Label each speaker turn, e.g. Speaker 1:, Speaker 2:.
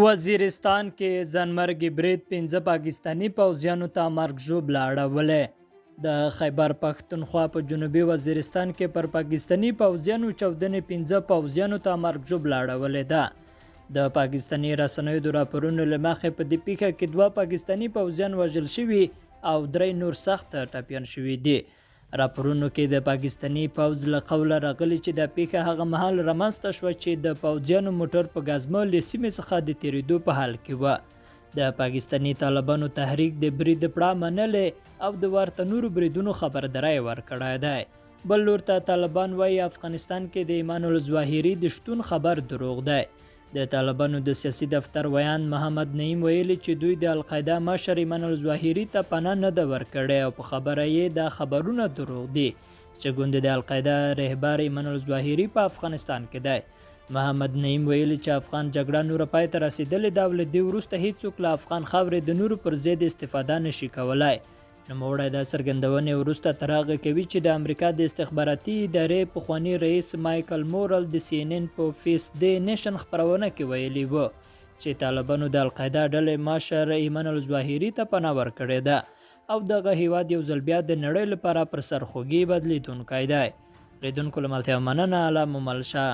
Speaker 1: وزیرستان کې ځانمرګي برید 5 پاکستاني پوځیانو ته مرګ ژوبله اړولې. د خیبر پښتونخوا په جنوبي وزیرستان کې پر پاکستاني پوځیانو چاودنې 5 پوځیانو ته مرګ ژوبله اړولې ده. د پاکستاني رسنیو د راپورونو له مخې په دې پیښه کې 2 پاکستاني پوځیان وژل شوي او 3 نور سخت ټپیان شوي دي. راپورونو کې د پاکستاني پوځ له قوله راغلي چې دا پیښه هغه مهال رامنځته شوه چې د پوځیانو موټر په ګازمه له سیمې څخه د تېرېدو په حال کې وه. د پاکستاني طالبانو تحریک د برید پړه منلې او د ورته نورو بریدونو خبرداری ورکړی دی. بل لور ته طالبان وایي افغانستان کې د ایمان الظواهري د شتون خبر دروغ دی. د طالبانو د سیاسي دفتر ویاند محمد نعیم ویلي چې دوی د القاعده مشر ایمن الظواهري ته پناه نه ده ورکړې او په خبره یې دا خبرونه دروغ دي چې ګوندې د القاعده رهبر ایمن الظواهري په افغانستان کې دی. محمد نعیم ویلي چې افغان جګړه نوره پای ته رسېدلې ده او له دې وروسته هیڅوک له افغان خاورې د نورو پر ضد استفاده نشي کولای. نوموړی دا څرګندونې وروسته تر هغه کوي چې د امریکا د استخباراتي ادارې پخواني رئیس مایکل مورل د سي ان ان په فیس دی نیشن خپرونه کې ویلي و چې طالبانو د القاعده ډلې مشر ایمن الظواهري ته پناه ورکړې ده او دغه هیواد یو ځل بیا د نړۍ لپاره پر سرخوږي بدلیدونکی دی. لیدونکو له ملتیا مننه. الله مو مل شه.